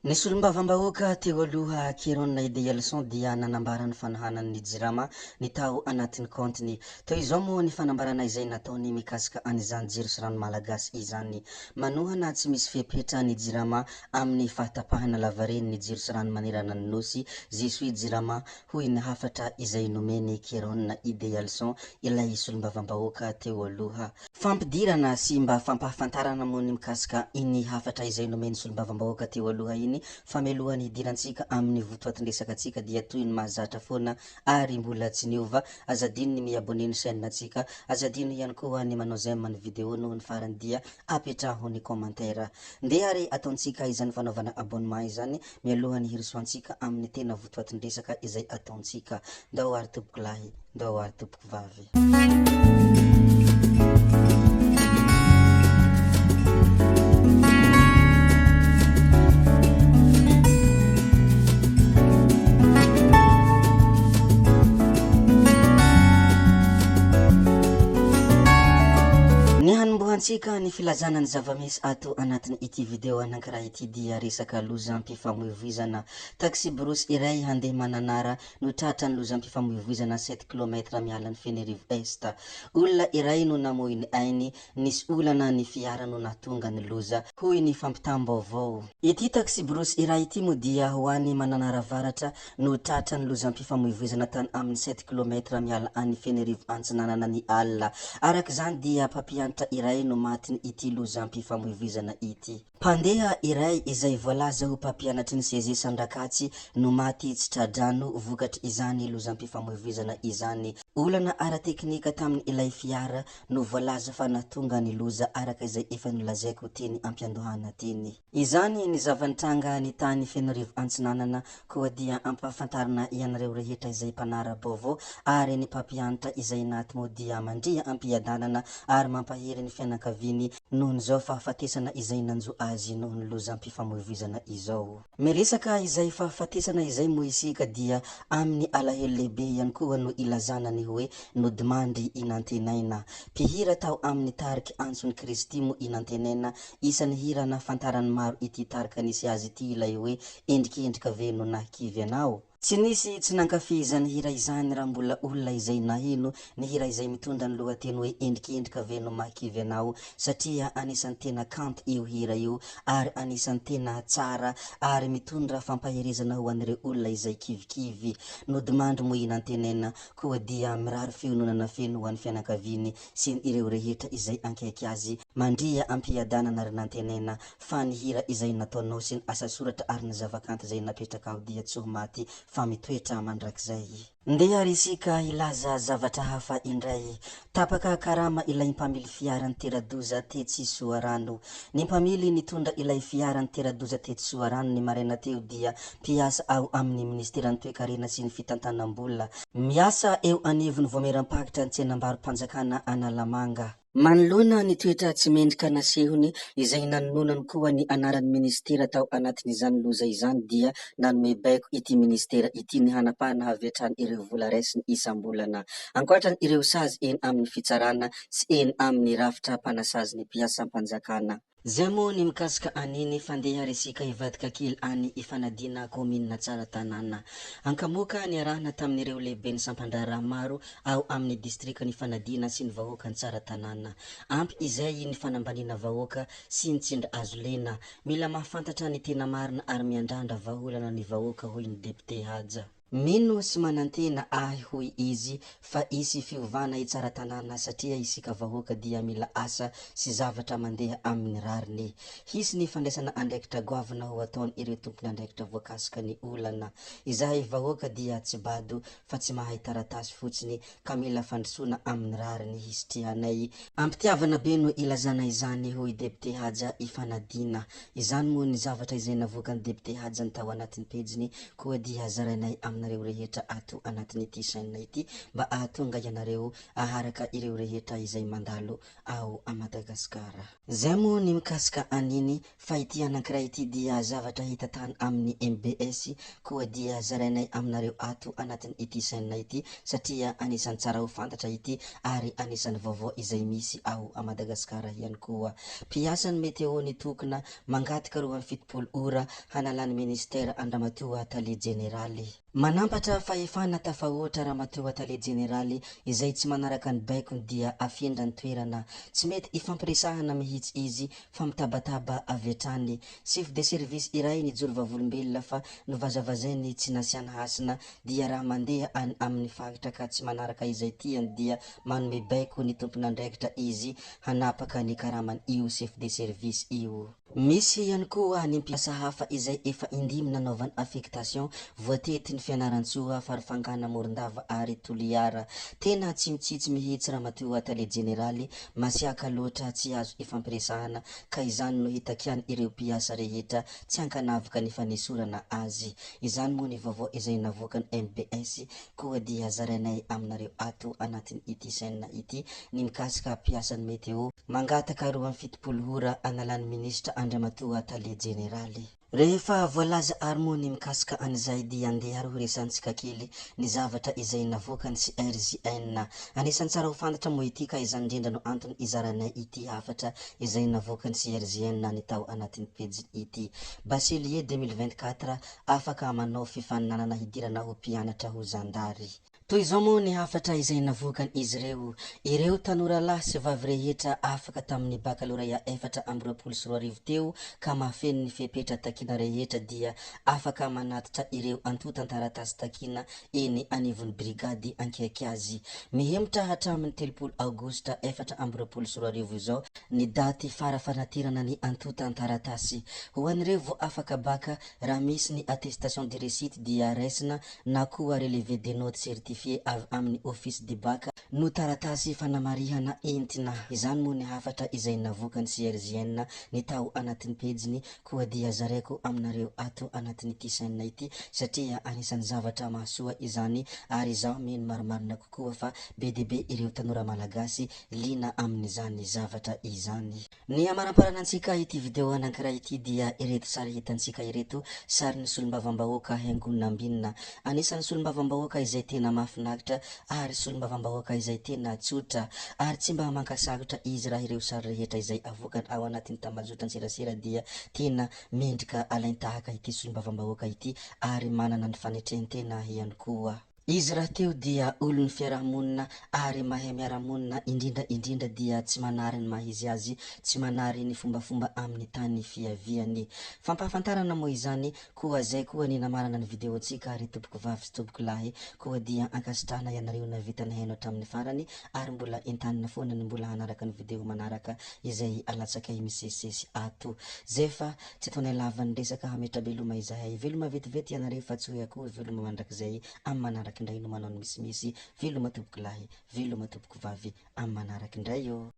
Ny solombavambahoaka teo aloha Keron Idealson dia nanambara ny fanohanany ny Jirama ny tao anatin'ny kaontiny. Toy izao moa ny fanambarana izay nataony mikasika an'izany jiro sy rano malagasy izany. Manohana tsy misy fepetra ny Jirama amin'ny fahatapahana lavareny ny jiro sy rano manerana ny Nosy, Je suis Jirama, hoy ny hafatra izay nomen'i Keron Idealson ilay solombavambahoaka teo aloha. Fampidirana sy mba fampahafantarana moa ny mikasika iny hafatra izay nomen'ny solombavambahoaka teo aloha iny fa mialohan'ny hidirantsika amin'ny votoatin-dresaka antsika dia toy ny mahazatra foana ary mbola tsy niova, aza adino ny mi-abonner ny chaîne antsika, aza adino ihany koa ny manao j'aime ny vidéo noho ny farany dia apetraho ny commentaire. Ndeha ary ataontsika izany fanaovana abonnement izany mialohan'ny hirosoantsika amin'ny tena votoatin-dresaka izay ataontsika. Ndao ary tompokolahy, ndao ary tompokovavy. Ny hanombohantsika ny filazana ny zava-misy ato anatin' ity video anankiray ity dia resaka lozam-pifamoivoizana. Taxi-brousse iray handeha Mananara no tratran'ny lozam-pifamoivoizana sept kilomètre miala an'i Fenerivo Est. Olona iray no namoy ny ainy, nisy olana ny fiara no nahatonga ny loza, hoy ny fampitam-baovao. Ity taxi-brousse iray ity moa dia ho any Mananara Avaratra no tratran'ny lozam-pifamoivoizana tany amin'ny sept kilomètre miala an'i Fenerivo Antsinanana ny alina. Araka izany dia mpampianatra iray no matin' ity lozam-pifamoivoizana ity. Mpandeha iray izay voalaza ho mpampianatry ny CEG Sandrakatsy no maty tsy tra-drano vokatr' izany lozam-pifamoivoizana izany. Olana ara-teknika tamin' ilay fiara no voalaza fa nahatonga ny loza araka izay efa nolazaiko teny ampiandohana teny. Izany ny zava-nitranga ny tany Fenoarivo Antsinanana koa dia ampahafantarina ianareo rehetra izay mpanara-baovao ary ny mpampianatra izay naty moa dia mandria am-piadanana ary mampahery ny fianakaviany nohon'izao fahafatesana izay nanjo azy noho ny lozam-pifamoivoizana izao. Miresaka izay fahafatesana izay moa isika dia amin'ny alahelo lehibe ihany koa no ilazana ny hoe nodimandry i Nantenaina. Mpihira tao amin'ny tarika Antson'i Kristy moa i Nantenaina Isan'ny hira nahafantaran'ny maro ity tarika nisy azy ity ilay hoe Endrikendrika ve no nahakivy anao? Tsy nisy tsy nankafy izany hira izany raha mbola olona izay naheno ny hira izay mitondra ny lohateny hoe Endrikendrika ve no mahakivy anao satria anisan'ny tena kanto io hira io ary anisan'ny tena tsara ary mitondra fampaherezana ho an'ireo olona izay kivikivy. Nodimandry moa i Nantenaina koa dia mirary fiononana feno ho an'ny fianakaviany sy ireo rehetra izay ankaiky azy. Mandria am-piadanana ry Nantenaina fa ny hira izay nataonao sy ny asa soratra ary ny zavakanto izay napetrakao dia tsy ho maty fa mitoetra mandrakizay. Ndeha ary isika hilaza zavatra hafa indray. Tapaka karama ilay mpamily fiara nitera-doza tetsy Soarano. Ny mpamily nitondra ilay fiara nitera-doza tetsy Soarano ny maraina teo dia mpiasa ao amin'ny minisiteran'ny toekarena sy ny fitantanam-bola. Miasa eo anivon'ny Voamieram-paritra ny tsenambaro-panjakana Analamanga. Manoloana ny toetra tsy mendrika nasehony, izay nanononany koa ny anaran'ny minisitera tao anatin'izany loza izany dia nanome baiko ity minisitera ity ny hanapahana avy hatrany ireo vola raisiny isam-bolana. Ankoatran' ireo sazy eny amin'ny fitsarana sy eny amin'ny rafitra mpanasazy ny mpiasam-panjakana. Zay moa ny mikasika an'iny fandeha resika hivadika kely any Ifanadiana kaominina Tsaratanàna. Ankamoaka niarahana tamin'ireo lehiben'ny sampan-draharaha maro ao amin'ny distrikan'Ifanadiana sy ny vahoakan'i Tsaratanàna. Ampy izay ny fanambaniana vahoaka sy ny tsindry azo lena. Mila mahafantatra ny tena marina ary miandrandra vahaolana ny vahoaka hoy ny depiote Haja. Mino sy manantena ahy hoy izy fa hisy fiovana i Tsaratanàna satria isika vahoaka dia mila asa sy zavatra mandeha amin'ny rariny. Hisy ny fandraisana andraikitra goavana ho ataon ireo tompon'andraikitra voakasika ny olana. Izahay vahoaka dia tsy bado fa tsy mahay taratasy fotsiny ka mila fandrosoana amin'ny rariny hisitrihanay. Ampitiavana be no ilazana izany hoy Depiote Haja Ifanadiana. Izany moa ny zavatra izay navoakan'i Depiote Haja ny tao anatin'ny pejiny koa dia zarainay aminareo. aminareo rehetra ato anatin'ity chaîne ity mba ahatonga ianareo aharaka ireo rehetra izay mandalo ao a Madagasikara. Zay moa ny mikasika an'iny fa ity anankiray ity dia zavatra hita tany amin'ny mbs koa dia zarainay aminareo ato anatin'ity chaîne ity satria anisan'ny tsara ho fantatra ity ary anisan'ny vaovao izay misy ao a Madagasikara ihany koa. Mpiasan'ny Météo nitokona mangataka 72 ora hanalan'ny ministera an-dRamatoa Tale Jeneraly. Manampatra fahefana tafahoatra Ramatoa Tale Jeneraly izay tsy manaraka ny baikony dia afindra ny toerana. Tsy mety ifampiresahana mihitsy izy fa mitabataba avy hatrany. Chef de service iray nijoro vavolombelona fa novazavazainy tsy nasiana hasina dia raha mandeha any amin'ny faritra ka tsy manaraka izay tiany dia manome baiko ny tompon'andraikitra izy hanapaka ny karaman'io chef de service io. Misy ihany koa ny mpiasa hafa izay efa indimy nanaovana affectation voatety ny Fianarantsoa, Farafangana, Morondava ary Toliara. Tena tsy mitsitsy mihitsy Ramatoa Tale Jeneraly, masiaka loatra tsy azo ifampiresahana ka izany no hitakiany ireo mpiasa rehetra tsy ankanavaka ny fanesorana azy. Izany moa ny vaovao izay navoakan'ny mbs koa dia zarainay aminareo ato anatin'ity chaîne ity ny mikasika mpiasan'ny Météo mangataka 72 ora analan'ny minisitra Andriamatoa Tale Jeneraly. Rehefa voalaza ary moa ny mikasika an'izay dia andeha ary ho resahantsika kely ny zavatra izay navoakan'ny CRJN. Anisan'ny tsara ho fantatra moa ity ka izany indrindra no antony izaranay ity hafatra izay navoakan'ny CRJN ny tao anatin'ny pejiny ity. Bachelier 2024, afaka manao fifaninanana hidirana ho mpianatra ho zandary. Toy izao moa ny hafatra izay navoakan'izy ireo, Ireo tanora lahy sy vavy rehetra afaka tamin'ny bakalorea 2024 teo ka mahafeno ny fepetra takiana rehetra dia afaka manatitra ireo antontan-taratasy takiana eny anivon'ny brigady Ankiakiazy. Mihemotra hatramin'ny 30 aogositra 2024 izao ny daty fara fanaterana ny antontan-taratasy. Ho an'ireo vao afaka baka, raha misy ny attestation de réussite dia raisina na koa relevé de notes certifié avy amin'ny Office du Bac no taratasy fanamarihana entina. Izany moa ny hafatra izay navoakan'ny CRJN ny tao anatin'ny pejiny koa dia zaraiko aminareo ato anatin'ity chaîne ity satria anisan'ny zavatra mahasoa izany ary izaho mino marimarina kokoa fa be dia be ireo tanora malagasy liana amin'izany zavatra izany. Ny hamaramparana antsika ity video anankiray ity dia ireto sary hitantsika ireto, sarin'ny solombavambahoaka Haingo Nambinina. Anisan'ny solombavambahoaka izay tena mahafinaritra ary solombavambahoaka izay tena tsotra ary tsy mba mankasarotra izy raha ireo sary rehetra izay avoakany ao anatin'ny tambajotran-tserasera dia tena mendrika alain-tahaka ity solombavambahoaka ity ary manana ny fanetren-tena ihany koa. Izy rahateo dia olon'ny fiaraha-monina ary mahay miara-monina indrindra indrindra dia tsy manary ny maha izy azy, tsy manary ny fombafomba amin'ny tany fiaviany. Fampahafantarana moa izany, koa zay koa ny namarana ny video-ntsika ry tompoko vavy sy tompoko lahy, koa dia ankasitrahana ianareo navita nihaino hatramin'ny farany ary mbola entanina foana ny mbola hanaraka ny video manaraka izay alatsakay misesisesy ato. Zefa Tsy ataonay lava ny resaka hametra-beloma izahay. Veloma vetivety ianareo fa tsy hoe akory veloma mandrakizay amin'ny manaraka indray no manao ny misimisy. Veloma tompokolahy, veloma tompokovavy amin'ny manaraka indray ô!